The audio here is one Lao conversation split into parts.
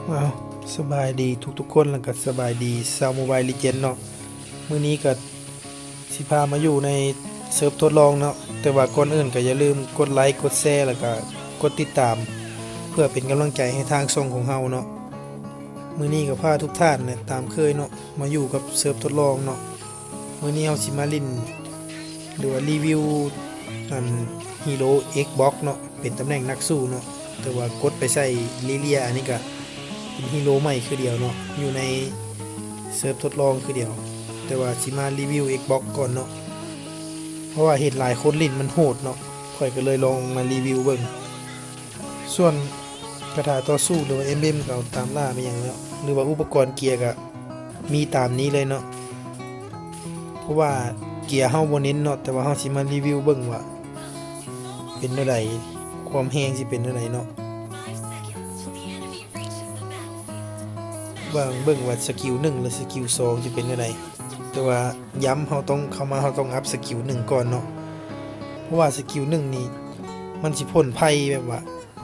ອ້າວ ສະບາຍດີທຸກໆຄົນ ແລ້ວກໍສະບາຍດີຊາວໂມບາຍເລເຈນເນາະ. ມື້ນີ້ກໍຊິພາມາຢູ່ໃນເສີບທົດລອງເນາະ, ແຕ່ວ່າກ່ອນອື່ນກໍຢ່າລືມກົດໄລ ກົດແຊ ແລ້ວກໍກົດຕິດຕາມ ເພື່ອເປັນກຳລັງໃຈໃຫ້ທາງຊ່ອງຂອງເຮົາເນາະ. ມື້ນີ້ກໍພາທຸກທ່ານແຫຼະ ຕາມເຄີຍເນາະ ມາຢູ່ກັບເສີບທົດລອງເນາະ. ມື້ນີ້ເຮົາຊິມາຫຼິ້ນ ຫຼືວ່າຣີວິວອັນ Hero Xbox ເນາະ, ເປັນຕຳແໜ່ງນັກສູ້ເນາະ, ແຕ່ວ່າກົດໄປໃສ່ Lilia ອັນນີ້ກະເປັນ Hero ໃໝ່ຄືດຽວເນາະ ຢູ່ໃນເສີບທົດລອງຄືດຽວ, ແຕ່ວ່າຊິມາຣີວິວ Xbox ກ່ອນເນາະ ເພາະວ່າເຫັນຫຼາຍຄົນຫຼິ້ນມັນໂຫດເນາະ, ຂ້ອຍກໍເລີຍລອງມາຣີວິວເບິ່ງ. ສ່ວນກາຖາຕໍ່ສູ້ ຫຼືວ່າ Emblem ກໍເອົາຕາມລ່າແມ່ນຫຍັງແລ້ວ ຫຼືວ່າອຸປະກອນເກຍກໍ ມີຕາມນີ້ເລີຍເນາະ, ເພາະວ່າເກຍເຮົາບໍ່ເນັ້ນເນາະ, ແຕ່ວ່າເຮົາຊິມາຣີວິວເບິ່ງວ່າເປັນແນວໃດ ຄວາມແຮງຊິເປັນແນວໃດເນາະ. ເບິ່ງ ເບິ່ງວ່າສະກິວໜຶ່ງ ຫຼືສະກິວສອງຊິເປັນແນວໃດ, ແຕ່ວ່າຢ້ຳເຮົາຕ້ອງເຂົ້າມາ ເຮົາຕ້ອງອັບສະກິວໜຶ່ງກ່ອນເນາະ, ເພາະວ່າສະກິວໜຶ່ງນີ້ມັນຊິພົ້ນໄພແບບວ່າ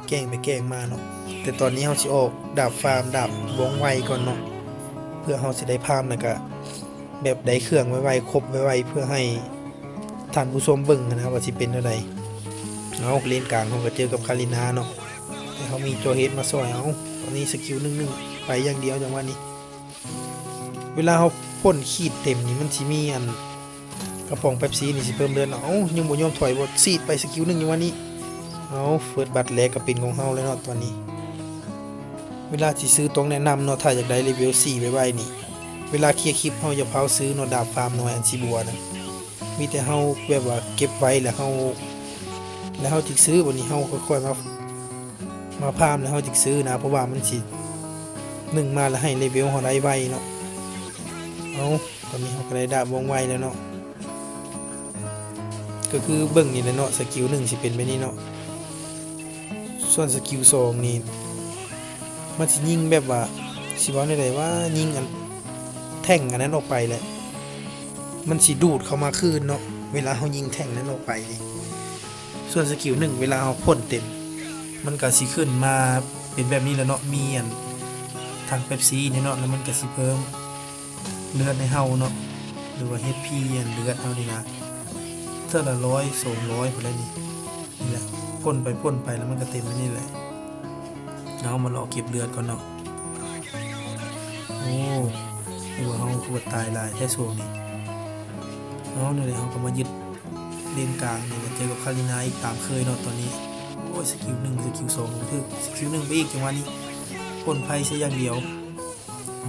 ແກ່ງໄປແກ່ງມາເນາະ. ແຕ່ຕອນນີ້ເຮົາຊິອອກດາບຟາມ ດາບວ່ອງໄວກ່ອນເນາະ ເພື່ອເຮົາຊິໄດ້ພາມ ແລ້ວກະແບບໄດ້ເຄື່ອງໄວໆ ຄົບໄວໆ ເພື່ອໃຫ້ທ່ານຜູ້ຊົມເບິ່ງຫັ້ນນະວ່າຊິເປັນແນວໃດ. ເອົາ ເລນກາງເຮົາກໍເຈີກັບຄາລິນາເນາະ, ແຕ່ເຮົາມີໂຈເຮດມາຊ່ອຍ. ເອົາ ຕອນນີ້ສະກິວໜຶ່ງໜຶ່ງໄປຢ່າງດຽວ ຈັງຫວະນີ້ ເວລາເຮົາພົ້ນຂີດເຕັມນີ້ ມັນຊິມີອັນ ກະປ໋ອງເປັບຊີນີ້ຊິເພີ່ມເລືອດເນາະ. ເອົ້າ ຍັງບໍ່ຍອມຖອຍບໍ່ ສີດໄປສະກິວໜຶ່ງ ຈັງຫວະນີ້. ເອົ້າ ເຟີສບັດແລກກໍເປັນຂອງເຮົາແລ້ວເນາະຕອນນີ້. ເວລາຊິຊື້ຕ້ອງແນະນຳເນາະ ຖ້າຢາກໄດ້ເລເວວສີ່ໄວໆນີ້ ເວລາເຄຍຄລິບເຮົາຢ່າຟ້າວຊື້ເນາະ ດາບຟາມນ້ອຍອັນສີບົວນະ, ມີແຕ່ເຮົາແບບວ່າເກັບໄວ້ແລ້ວເຮົາ ແລ້ວເຮົາຈຶ່ງຊື້. ບັດນີ້ເຮົາຄ່ອຍໆມາ ມາຟາມແລ້ວເຮົາຈຶ່ງຊື້ນະ ເພາະວ່າມັນຊິໜຶ່ງມາແລ້ວໃຫ້ເລເວວເຮົາໄດ້ໄວເນາະ. ເອົ້າ ຕອນນີ້ເຮົາກໍໄດ້ດາບວ່ອງໄວແລ້ວເນາະ, ກໍຄືເບິ່ງນີ້ແຫຼະເນາະ ສະກິວໜຶ່ງຊິເປັນແບບນີ້ເນາະ. ສ່ວນສະກິວສອງນີ້ ມັນຊິຍິງແບບວ່າ ຊິເວົ້າແນວໃດວະ ຍິງອັນແທ່ງອັນນັ້ນອອກໄປແຫຼະ ມັນຊິດູດເຂົ້າມາຄືນເນາະ ເວລາເຮົາຍິງແທ່ງນັ້ນອອກໄປນີ້. ສ່ວນສະກິວໜຶ່ງ ເວລາເຮົາພົ້ນເຕັມ ມັນກໍຊິຂຶ້ນມາເປັນແບບນີ້ແຫຼະເນາະ, ມີອັນຖັງເປັບຊີນີ້ເນາະ ແລ້ວມັນກໍຊິເພີ່ມເລືອດໃຫ້ເຮົາເນາະ ຫຼືວ່າເອັດພີ ອັນເລືອດເຮົານີ້ນະ ເທື່ອລະຮ້ອຍ ສອງຮ້ອຍພຸ້ນແຫຼະນີ້. ນີ້ແຫຼະ ພົ້ນໄປພົ້ນໄປແລ້ວມັນກໍເຕັມແບບນີ້ແຫຼະ. ເຮົາມາລໍເກັບເລືອດກ່ອນເນາະ. ໂອ້ ຄືວ່າເຮົາຄືວ່າຕາຍຫຼາຍແທ້ຊ່ວງນີ້. ເອົາ ນີ້ແຫຼະ ເຮົາກໍມາຍຶດເລນກາງນີ້ແຫຼະ ເຈີກັບຄາລິນາອີກຕາມເຄີຍເນາະຕອນນີ້. ໂອ້ຍ ສະກິວໜຶ່ງ ສະກິວສອງບໍ່ຖືກ ສະກິວໜຶ່ງໄປອີກ ຈັງຫວະນີ້ພົ້ນໄພໃສ່ຢ່າງດຽວ.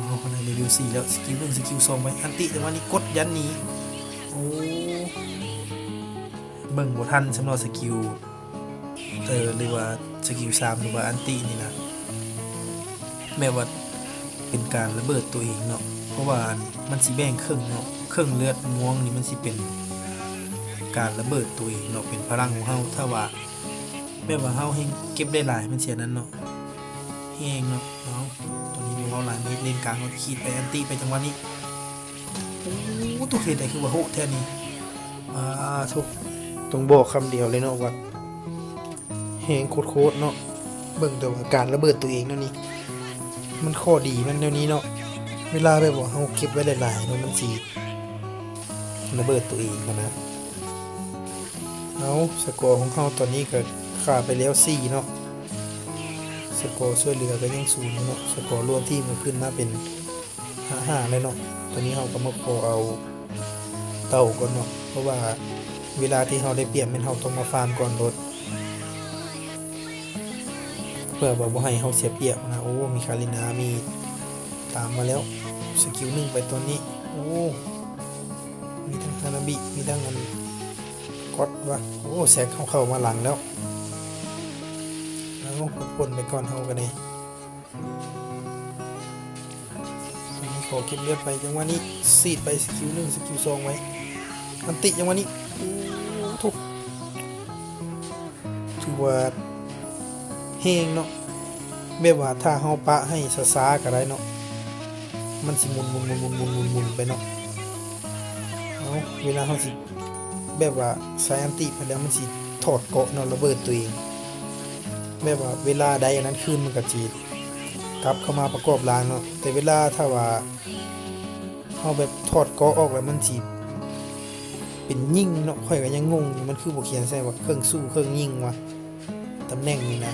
ເຮົາໄດ້ເລເວວສີ່ແລ້ວ ສະກິວໜຶ່ງ ສະກິວສອງໄປ ອັນຕິ ຈັງຫວະນີ້ກົດຢັນໜີ. ໂອ້ ເບິ່ງບໍ່ທັນຊ້ຳເນາະ ສະກິວ ເອີ ຫຼືວ່າສະກິວສາມ ຫຼືວ່າອັນຕິນີ້ນະ ແບບວ່າເປັນການລະເບີດຕົວເອງເນາະ ເພາະວ່າມັນຊິແບ່ງເຄິ່ງເນາະ ເຄິ່ງເລືອດມ່ວງນີ້ມັນຊິເປັນການລະເບີດຕົວເອງເນາະ ເປັນພະລັງຂອງເຮົາ ຖ້າວ່າແບບວ່າເຮົາແຮ່ງເກັບໄດ້ຫຼາຍ ມັນຊິອັນນັ້ນເນາະ ແຮງເນາະ. ເອົາ ຕອນນີ້ບໍ່ເວົ້າຫຼາຍ ມາເຮັດເລນກາງ ເຮົາຂີດໄປ ອັນຕິໄປ ຈັງຫວະນີ້. ໂອ້ ຕົວເຮັດໄດ້ຄືວ່າໂຫດແທ້ນີ້. ອາ ໂທ້ ຕ້ອງບອກຄຳດຽວເລີຍເນາະວ່າແຮງໂຄດໆເນາະ. ເບິ່ງແຕ່ວ່າການລະເບີດຕົວເອງແນວນີ້ ມັນຂໍ້ດີມັນແນວນີ້ເນາະ ເວລາແບບວ່າເຮົາເກັບໄວ້ຫຼາຍໆເນາະ ມັນຊິລະເບີດຕົວເອງຫັ້ນນະ. ເອົາ ສະກໍຂອງເຮົາຕອນນີ້ກໍຂ້າໄປແລ້ວສີ່ເນາະ ສະກໍຊ່ວຍເຫຼືອກໍຍັງສູນຢູ່ເນາະ ສະກໍລວມທີມກໍຂຶ້ນມາເປັນ ຫ້າຫ້າ ແລ້ວເນາະ. ຕອນນີ້ເຮົາກໍມາຂໍເອົາເຕົ່າກ່ອນເນາະ ເພາະວ່າເວລາທີ່ເຮົາໄດ້ປຽບແມ່ນເຮົາຕ້ອງມາຟາມກ່ອນໂລດ ເພື່ອວ່າບໍ່ໃຫ້ເຮົາເສຍປຽບນະ. ໂອ້ ມີຄາລິນາ ມີຕາມມາແລ້ວ ສະກິວໜຶ່ງໄປຕອນນີ້. ໂອ້ ມີທັງຮານາບິ ມີທັງອັນກອດວ່າ ໂອ້ ແຊັກເຮົາເຂົ້າມາຫຼັງແລ້ວ. ເອົາ ພົ້ນໄປກ່ອນເຮົາກໍໄດ້. ຕອນນີ້ຂໍເກັບເລືອດໄປ ຈັງຫວະນີ້ສີດໄປສະກິວໜຶ່ງ ສະກິວສອງໄວ້ ອັນຕິ ຈັງຫວະນີ້. ໂອ້ ໂທ້ ຖືວ່າແຮງເນາະ ແບບວ່າຖ້າເຮົາປະໃຫ້ຊ້າໆກໍໄດ້ເນາະ ມັນຊິໝຸນໆໆໆໆໄປເນາະ. ເອົາ ເວລາເຮົາຊິ ແບບວ່າໃຊ້ອັນຕິໄປແລ້ວມັນຊິຖອດເກາະເນາະ ລະເບີດຕົວເອງ ແບບວ່າເວລາໄດ້ອັນນັ້ນຄືນມັນກໍຊິ ກັບເຂົ້າມາປະກອບລ່າງເນາະ. ແຕ່ເວລາຖ້າວ່າເຮົາແບບຖອດເກາະອອກແລ້ວ ມັນຊິເປັນຍິງເນາະ. ຂ້ອຍກໍຍັງງົງຢູ່ ມັນຄືບໍ່ຂຽນໃສ່ວ່າເຄິ່ງສູ້ ເຄິ່ງຍິງວະ ຕຳແໜ່ງນີ້ນະ.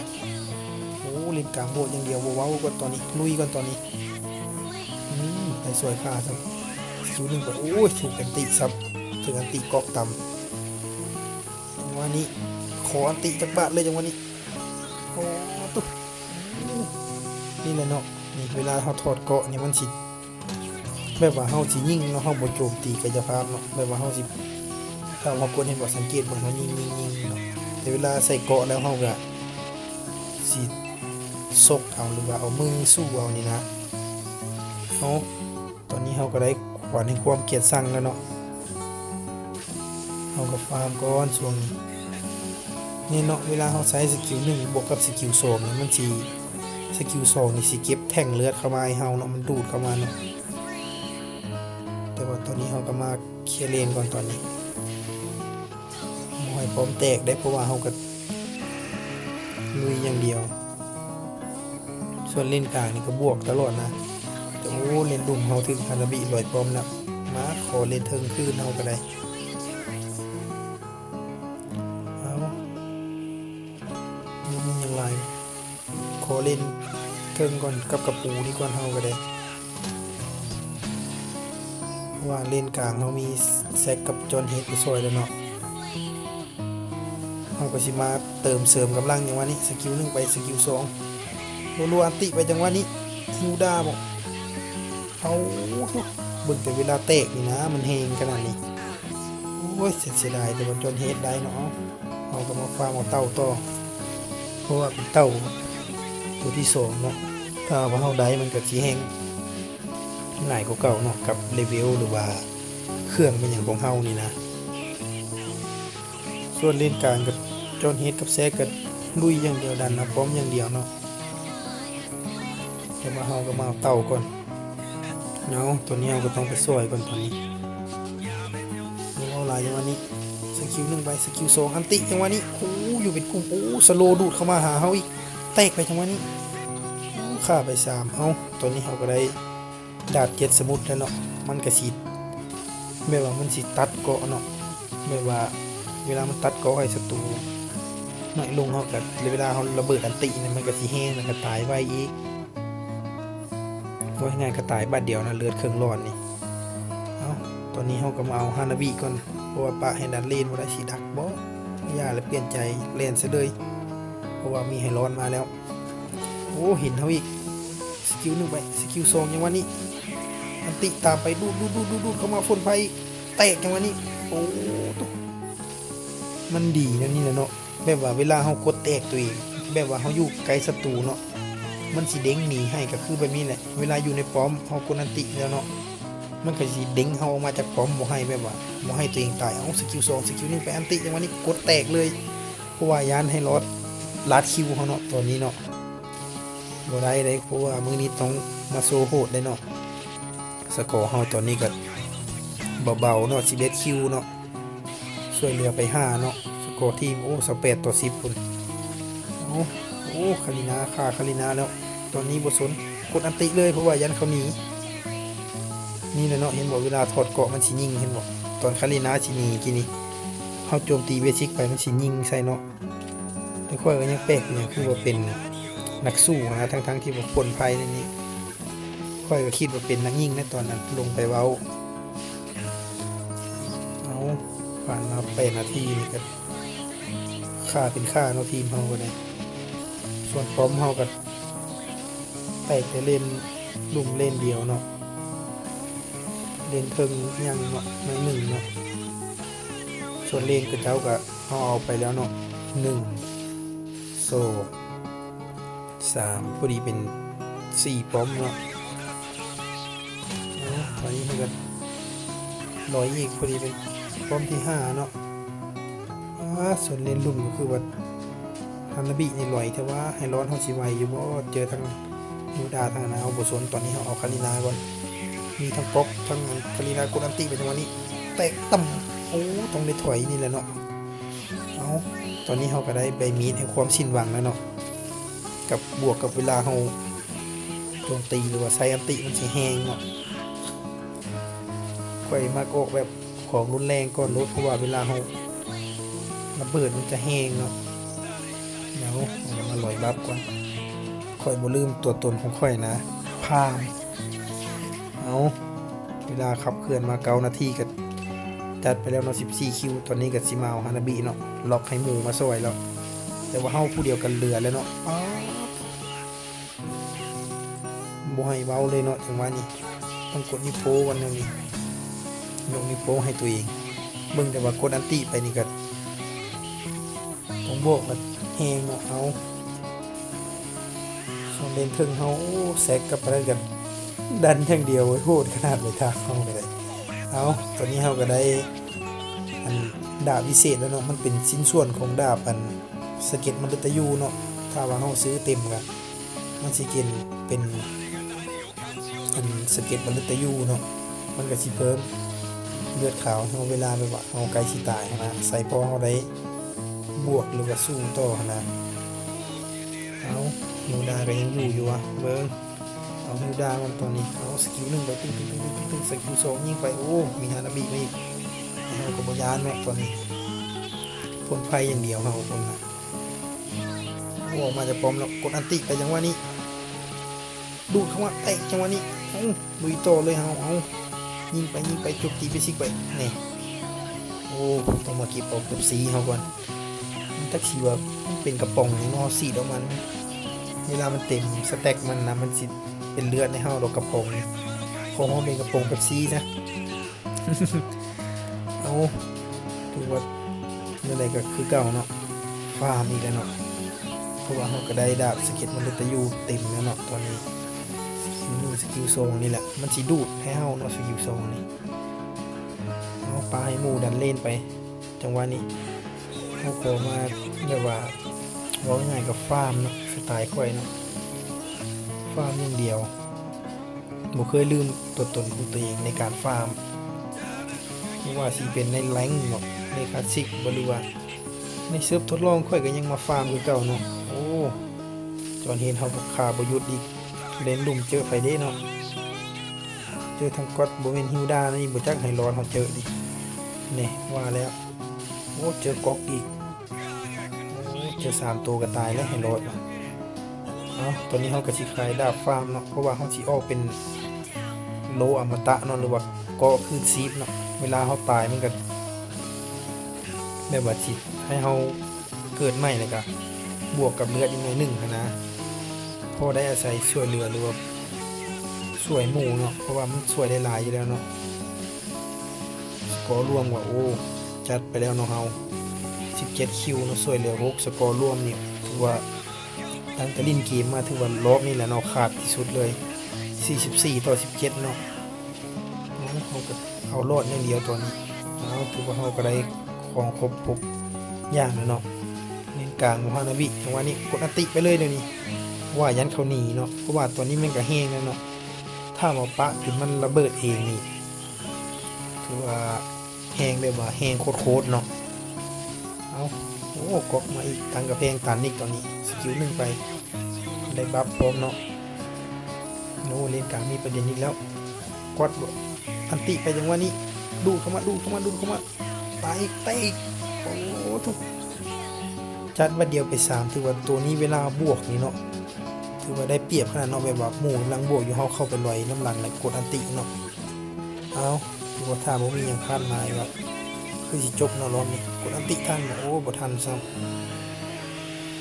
ໂອ້ ເລນກາງໂຫດຢ່າງດຽວ ບໍ່ເວົ້າກ່ອນຕອນນີ້ ລຸຍກ່ອນຕອນນີ້. ອືມ ໄປຊ່ວຍຂ້າຊ້ຳ ສະກິວໜຶ່ງໄປ. ໂອ້ຍ ຖືກອັນຕິຊ້ຳ ຖືກອັນຕິກອກຕຳ. ຈັງຫວະນີ້ ຂໍອັນຕິຈັກບາດເລີຍ ຈັງຫວະນີ້. ໂອ້ ຕຸ ນີ້ແຫຼະເນາະ. ນີ້ ເວລາເຮົາຖອດເກາະນີ້ ມັນຊິ ແບບວ່າເຮົາຊິຍິງເນາະ ເຮົາບໍ່ໂຈມຕີກາຍະພາບເນາະ. ແບບວ່າເຮົາຊິ ຖ້າວ່າຄົນເຫັນບໍ່ ສັງເກດເບິ່ງ ເຮົາຍິງໆໆເນາະ. ແຕ່ເວລາໃສ່ເກາະແລ້ວ ເຮົາກໍຊິຊົກເອົາ ຫຼືວ່າເອົາມືສູ້ເອົານີ້ນະ. ເຮົາ ຕອນນີ້ເຮົາກໍໄດ້ຂວັນແຫ່ງຄວາມກຽດຊັງແລ້ວເນາະ. ເຮົາກໍຟາມກ່ອນຊ່ວງນີ້. ແນ່ເນາະ ເວລາເຮົາໃຊ້ສະກິວໜຶ່ງບວກກັບສະກິວສອງນີ້ ມັນຊິ ສະກິວສອງນີ້ຊິເກັບແທ່ງເລືອດເຂົ້າມາໃຫ້ເຮົາເນາະ ມັນດູດເຂົ້າມາເນາະ. ແຕ່ວ່າຕອນນີ້ເຮົາກໍມາເຄຍເລນກ່ອນຕອນນີ້. ບໍ່ໃຫ້ປ້ອມແຕກເດ້ ເພາະວ່າເຮົາກໍລຸຍຢ່າງດຽວ. ສ່ວນເລນກາງນີ້ກໍບວກຕະຫຼອດນະ. ແຕ່ໂອ້ ເລນລຸ່ມເຮົາຖືກຮານາບິລອຍປ້ອມແລ້ວ. ມາ ຂໍເລນເທິງຄືນເຮົາກໍໄດ້. ເອົາ ຍັງຫຼາຍ ຂໍເລນເທິງກ່ອນ ກັບກະປູນີ້ກ່ອນ ເຮົາກໍໄດ້. ເພາະວ່າເລນກາງເຮົາມີແຊັກກັບຈອນເຮດໄປຊ່ອຍແລ້ວເນາະ. ເຮົາກໍຊິມາເຕີມເສີມກຳລັງ ຈັງຫວະນີ້ ສະກິວໜຶ່ງໄປ ສະກິວສອງ ລົວໆ ອັນຕິໄປ ຈັງຫວະນີ້ ຮິວດາບໍ ເອົາ ເບິ່ງແຕ່ເວລາແຕກນີ້ນະ ມັນແຮງຂະໜາດນີ້. ໂອ້ຍ ເສຍ ເສຍດາຍແຕ່ວ່າຈອນເຮດໄດ້ເນາະ. ເຮົາກໍມາຟາມເອົາເຕົ້າຕໍ່ ເພາະວ່າເປັນເຕົ້າໂຕທີສອງເນາະ. ຖ້າວ່າເຮົາໄດ້ ມັນກໍຊິແຮງຫຼາຍກວ່າເກົ່າເນາະ ກັບເລເວວ ຫຼືວ່າເຄື່ອງແມ່ນຫຍັງຂອງເຮົານີ້ນະ. ສ່ວນເລນກາງກັບຈອນເຮດກັບແຊກກໍລຸຍຢ່າງດຽວ ດັນເອົາປ້ອມຢ່າງດຽວເນາະ. ແຕ່ວ່າເຮົາກໍມາເອົາເຕົ້າກ່ອນເນາະ. ຕອນນີ້ເຮົາກໍຕ້ອງໄປຊ່ອຍກ່ອນຕອນນີ້. ບໍ່ເວົ້າຫຼາຍຈັງຫວະນີ້ ສະກິວໜຶ່ງໄປ ສະກິວສອງ ອັນຕິ ຈັງຫວະນີ້. ໂອ້ ຢູ່ເປັນກຸ່ມ ໂອ້ ສະໂລດູດເຂົ້າມາຫາເຮົາອີກ ແຕກໄປຈັງຫວະນີ້. ໂອ້ ຂ້າໄປສາມ. ເອົ້າ ຕອນນີ້ເຮົາກໍໄດ້ ດາບເຈັດສະໝຸດແລ້ວເນາະ. ມັນກະຊິ ແບບວ່າມັນຊິຕັດເກາະເນາະ ແບບວ່າເວລາມັນຕັດເກາະໃຫ້ສັດຕູໜ້ອຍລົງ ເຮົາກະ ເວລາເຮົາລະເບີດອັນຕິນີ້ ມັນກະຊິແຮງ ແລ້ວກະຕາຍໄວອີກ. ເວົ້າງ່າຍໆ ກະຕາຍບາດດຽວນະ ເລືອດເຄິ່ງຫຼອດນີ້. ເອົ້າ ຕອນນີ້ເຮົາກະມາເອົາຮານາບິກ່ອນ ເພາະວ່າປະໃຫ້ດັນເລນບໍ່ໄດ້. ຊິດັກບໍ່? ຢ່າ ແລ້ວປ່ຽນໃຈແລ່ນຊະເລີຍ ເພາະວ່າມີໄຮລອດມາແລ້ວ. ໂອ້ ເຫັນເຮົາອີກ ສະກິວໜຶ່ງໄປ ສະກິວສອງ ຈັງຫວະນີ້ ອັນຕິຕາມໄປ ດູດໆໆໆ ເຂົ້າມາຝົນໄຟ ແຕກ ຈັງຫວະນີ້. ໂອ້ ໂຕ ມັນດີແນວນີ້ແຫຼະເນາະ ແບບວ່າເວລາເຮົາກົດແຕກໂຕເອງ ແບບວ່າເຮົາຢູ່ໃກ້ສັດຕູເນາະ ມັນຊິເດ້ງໜີໃຫ້ ກະຄືແບບນີ້ແຫຼະ. ເວລາຢູ່ໃນປ້ອມ ເຮົາກົດອັນຕິແລ້ວເນາະ ມັນກະຊິເດ້ງເຮົາອອກມາຈາກປ້ອມ ບໍ່ໃຫ້ແບບວ່າ ບໍ່ໃຫ້ໂຕເອງຕາຍ. ເອົາ ສະກິວສອງ ສະກິວໜຶ່ງໄປ ອັນຕິ ຈັງຫວະນີ້ ກົດແຕກເລີຍ. ເພາະວ່າຢ້ານໄຮລອດລາດຄິວເຮົາເນາະ ຕອນນີ້ເນາະ ບໍ່ໄດ້ເດ້ ເພາະວ່າມື້ນີ້ຕ້ອງມາໂຊໂຫດເດ້ເນາະ. ສະກໍເຮົາຕອນນີ້ກະເບົາໆເນາະ ສິບເອັດຄິວເນາະ ຊ່ວຍເຫຼືອໄປຫ້າເນາະ. ສະກໍທີມ ໂອ້ ຊາວແປດຕໍ່ສິບພຸ້ນ. ໂອ້ ໂອ້ ຄາລີນາ ຂ້າຄາລີນາແລ້ວ ຕອນນີ້ບໍ່ສົນ ກົດອັນຕິເລີຍ ເພາະວ່າຢ້ານເຂົາໜີ. ນີ້ແຫຼະເນາະ ເຫັນບໍ່ ເວລາຖອດເກາະມັນຊິຍິງ ເຫັນບໍ່ ຕອນຄາລີນາຊິໜີກີ້ນີ້ ເຮົາໂຈມຕີເບຊິກໄປ ມັນຊິຍິງໃສ່ເນາະ. ແຕ່ຂ້ອຍກໍຍັງແປກຢູ່ ຫຍັງຄືວ່າເປັນນັກສູ້ຫັ້ນນະ ທັງໆທີ່ວ່າພົ້ນໄພໃນນີ້ ຂ້ອຍກໍຄິດວ່າເປັນນັກຍິງໃນຕອນນັ້ນ ລົງໄປເວົ້າ. ເອົາ ຜ່ານມາແປດນາທີນີ້ກໍຂ້າເປັນຂ້າເນາະ ທີມເຮົາກໍໄດ້. ສ່ວນປ້ອມເຮົາກໍ ແຕກແຕ່ເລນລຸ່ມເລນດຽວເນາະ ເລນເທິງຍັງເນາະ ໜ້ອຍໜຶ່ງເນາະ. ສ່ວນເລນຂະເຈົ້າກະເຮົາເອົາໄປແລ້ວເນາະ ໜຶ່ງ ສອງ ສາມ ພໍດີເປັນສີ່ປ້ອມເນາະ. ເອົາ ຕອນນີ້ເຮົາກະລອຍອີກ ພໍດີເປັນປ້ອມທີຫ້າເນາະ. ອາ ສ່ວນເລນລຸ່ມກໍຄືວ່າ ຮານາບິນີ້ລອຍແທ້ວ່າ ໄຮລອດເຮົາຊິໄຫວຢູ່ບໍ່? ເຈີທັງຢູດາທັງອັນນາ ເຮົາບໍ່ສົນ. ຕອນນີ້ເຮົາເອົາຄາລີນາກ່ອນ ມີທັງກອກທັງອັນ ຄາລີນາກົດອັນຕິໄປຈັງຫວະນີ້ ແຕກຕ່ຳ. ໂອ້ ຕ້ອງໄດ້ຖອຍນີ້ແຫຼະເນາະ. ເອົາ ຕອນນີ້ເຮົາກໍໄດ້ໃບມີດແຫ່ງຄວາມສິ້ນຫວັງແລ້ວເນາະ ກັບ ບວກກັບເວລາເຮົາ ໂຈມຕີ ຫຼືວ່າໃຊ້ອັນຕິມັນຊິແຮງເນາະ. ຂ້ອຍມັກອອກແບບຂອງຮຸນແຮງກ່ອນໂລດ ເພາະວ່າເວລາເຮົາລະເບີດມັນຈະແຮງເນາະ. ດຽວເຮົາມາລອຍບັບກ່ອນ. ຂ້ອຍບໍ່ລືມຕົວຕົນຂອງຂ້ອຍນະ ພາມ. ເອົາ ເວລາຂັບເຄື່ອນມາເກົ້ານາທີກໍຈັດໄປແລ້ວເນາະ ສິບສີ່ຄິວ. ຕອນນີ້ກໍຊິມາເອົາຮານາບິເນາະ ລັອກໃຫ້ໝູ່ມາຊ່ອຍແລ້ວ ແຕ່ວ່າເຮົາຜູ້ດຽວກໍເຫຼືອແລ້ວເນາະ. ປາດ ບໍ່ໃຫ້ເວົ້າເລີຍເນາະ ຈັງຫວະນີ້ຕ້ອງກົດນິ້ວໂປ້ກ່ອນແນວນີ້ ຍົກນິ້ວໂປ້ໃຫ້ຕົວເອງ. ເບິ່ງແຕ່ວ່າກົດອັນຕິໄປນີ້ກໍ ຕ້ອງບອກວ່າແຮງເນາະ. ເອົາ ສອງເລນເທິງເຮົາ ໂອ້ ແຊັກກັບອັນນັ້ນກັນ ດັນຢ່າງດຽວ ໂຫດຂະໜາດເລີຍ ທາງເຮົາກໍໄດ້. ເອົາ ຕອນນີ້ເຮົາກໍໄດ້ອັນດາບວິເສດແລ້ວເນາະ. ມັນເປັນຊິ້ນສ່ວນຂອງດາບອັນສະເກັດມະລຶຕະຢູເນາະ. ຖ້າວ່າເຮົາຊື້ເຕັມກໍມັນຊິເປັນ ເປັນ ອັນສະເກັດມະລຶຕະຢູເນາະ. ມັນກໍຊິເພີ່ມເລືອດຂາວໃຫ້ເຮົາ ເວລາແບບວ່າເຮົາໃກ້ຊິຕາຍຫັ້ນນະ ໃສ່ພໍເຮົາໄດ້ບວກ ຫຼືວ່າສູ້ຕໍ່ຫັ້ນນະ. ເອົາ ຮິວດາກໍຍັງຢູ່ຢູ່ວະ ເບິ່ງ. ເອົາ ຮິວດາມັນຕອນນີ້ ເອົາ ສະກິວໜຶ່ງໄປ ຕຶ້ງໆໆໆ ສະກິວສອງຍິງໄປ ໂອ້ ມີຮານາບິມາອີກ. ເຮົາກໍບໍ່ຢ້ານເນາະ ຕອນນີ້ພົ້ນໄພຢ່າງດຽວເຮົາຄົນນະ. ໂອ້ ອອກມາຈາກປ້ອມແລ້ວ ກົດອັນຕິໄປ ຈັງຫວະນີ້ ດູດເຂົ້າມາ ແຕກ ຈັງຫວະນີ້. ເອົາ ລຸຍຕໍ່ເລີຍເຮົາ. ເອົາ ຍິງໄປ ຍິງໄປ ໂຈມຕີໄປ ຊິກໄປ ນີ້. ໂອ້ ຕ້ອງມາເກັບເອົາເປັບຊີເຮົາກ່ອນ. ມັນຈັກຊິວ່າມັນເປັນກະປ໋ອງຫຍັງເນາະ ເຮົາສີດອອກມາ ເວລາມັນເຕັມສະແຕັກມັນນະ ມັນຊິເປັນເລືອດໃຫ້ເຮົາດອກ ກະປ໋ອງນີ້. ຂໍເຮົາເປັນກະປ໋ອງເປັບຊີຊະ. ເອົາ ຖືວ່າແນວໃດກໍຄືເກົ່າເນາະ ຟາມອີກແລ້ວເນາະ. ເພາະວ່າເຮົາກໍໄດ້ດາບສະເກັດມະລຶຕະຢູເຕັມແລ້ວເນາະ ຕອນນີ້ສະກິວໜຶ່ງ ສະກິວສອງນີ້ແຫຼະ ມັນຊິດູດໃຫ້ເຮົາເນາະ ສະກິວສອງນີ້. ເອົາ ປະໃຫ້ໝູ່ດັນເລນໄປ ຈັງຫວະນີ້ເຮົາຂໍມາແບບວ່າ ເວົ້າງ່າຍໆກໍຟາມເນາະ ສະໄຕຂ້ອຍເນາະ ຟາມຢ່າງດຽວ. ບໍ່ເຄີຍລືມຕົວຕົນຂອງຕົວເອງໃນການຟາມ ບໍ່ວ່າຊິເປັນໃນແລງເນາະ ໃນຄລາສສິກບໍ່ ຫຼືວ່າໃນເສີບທົດລອງ ຂ້ອຍກໍຍັງມາຟາມຄືເກົ່າເນາະ. ໂອ້ ຈອນເຫັນເຮົາກໍຂ້າບໍ່ຢຸດອີກ ເລນລຸ່ມເຈີໃຜເດ້ເນາະ ເຈີທັງກັອດ ບໍ່ແມ່ນຮິວດານີ້ ບໍ່ຈັກໃຫ້ລອດເຮົາເຈີນີ້ ແນ່ ວ່າແລ້ວ. ໂອ້ ເຈີກັອກອີກ ໂອ້ ເຈີສາມໂຕກໍຕາຍແລ້ວ ໃຫ້ລອດວ່າ. ເອົາ ຕອນນີ້ເຮົາກໍຊິຂາຍດາບຟາມເນາະ ເພາະວ່າເຮົາຊິອອກເປັນໂລອະມະຕະເນາະ ຫຼືວ່າເກາະຄືນຊີບເນາະ. ເວລາເຮົາຕາຍມັນກໍແບບວ່າຊິໃຫ້ເຮົາເກີດໃໝ່ ແລ້ວກໍບວກກັບເລືອດອີກໜ້ອຍໜຶ່ງຫັ້ນນະ ພໍໄດ້ອາໄສຊ່ວຍເຫຼືອ ຫຼືວ່າຊ່ວຍໝູ່ເນາະ ເພາະວ່າມັນຊ່ວຍໄດ້ຫຼາຍຢູ່ແລ້ວເນາະ. ສະກໍລວມກໍ ໂອ້ ຈັດໄປແລ້ວເນາະເຮົາ ສິບເຈັດຄິວເນາະ ຊ່ວຍເຫຼືອຫົກ. ສະກໍລວມນີ້ຖືວ່າຕັ້ງແຕ່ຫຼິ້ນເກມມາ ຖືວ່າລອບນີ້ແຫຼະເນາະ ຂາດທີ່ສຸດເລີຍ ສີ່ສິບສີ່ຕໍ່ສິບເຈັດເນາະ. ເຮົາກໍເອົາລອດຢ່າງດຽວຕອນນີ້. ເອົາ ຖືວ່າເຮົາກໍໄດ້ຂອງຄົບທຸກຢ່າງແລ້ວເນາະ. ເລນກາງ ໂມຮານາບິ ຈັງຫວະນີ້ກົດອັນຕິໄປເລີຍດຽວນີ້ ວ່າຢ້ານເຂົາໜີເນາະ ເພາະວ່າຕອນນີ້ມັນກໍແຮງແລ້ວເນາະ. ຖ້າວ່າປະຈົນມັນລະເບີດເອງນີ້ ຖືວ່າແຮງແບບວ່າແຮງໂຄດໆເນາະ. ເອົາ ໂອ້ ກັອກມາອີກ ຕັ້ງກຳແພງຕັນອີກຕອນນີ້ ສະກິວໜຶ່ງໄປ ໄດ້ບັບພ້ອມເນາະ. ໂອ້ ເລນກາງມີປະເດັນອີກແລ້ວ ກວາດ ອັນຕິໄປ ຈັງຫວະນີ້ ດູດເຂົ້າມາ ດູດເຂົ້າມາ ດູດເຂົ້າມາ ຕາຍອີກ ຕາຍອີກ. ໂອ້ ທຸກ ຈັດບາດດຽວໄປສາມ ຖືວ່າໂຕນີ້ເວລາບວກນີ້ເນາະ ຖືວ່າໄດ້ປຽບຂະໜາດເນາະ ແບບວ່າໝູ່ກຳລັງບວກຢູ່ ເຮົາເຂົ້າໄປລອຍນຳຫຼັງ ແລ້ວກົດອັນຕິເນາະ. ເອົາ ຖືວ່າຖ້າບໍ່ມີຫຍັງຜ່ານມາກໍຄືຊິຈົບເນາະ ລອບນີ້. ກົດອັນຕິທັນບໍ່? ໂອ້ ບໍ່ທັນຊ້ຳ.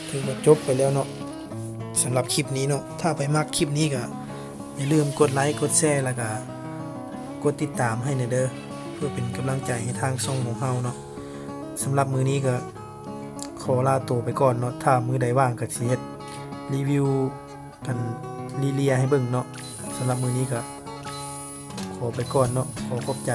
ຖືວ່າຈົບໄປແລ້ວເນາະ ສຳລັບຄລິບນີ້ເນາະ. ຖ້າໃຜມັກຄລິບນີ້ກໍຢ່າລືມກົດໄລ ກົດແຊ ແລ້ວກໍກົດຕິດຕາມໃຫ້ແດ່ເດີ ເພື່ອເປັນກຳລັງໃຈໃຫ້ທາງຊ່ອງຂອງເຮົາເນາະ. ສຳລັບມື້ນີ້ກໍຂໍລາໂຕໄປກ່ອນເນາະ. ຖ້າມື້ໃດວ່າງກໍຊິເຮັດຣີວິວກັນລີເລຍໃຫ້ເບິ່ງເນາະ. ສຳລັບມື້ນີ້ກໍຂໍໄປກ່ອນເນາະ. ຂໍຂອບໃຈ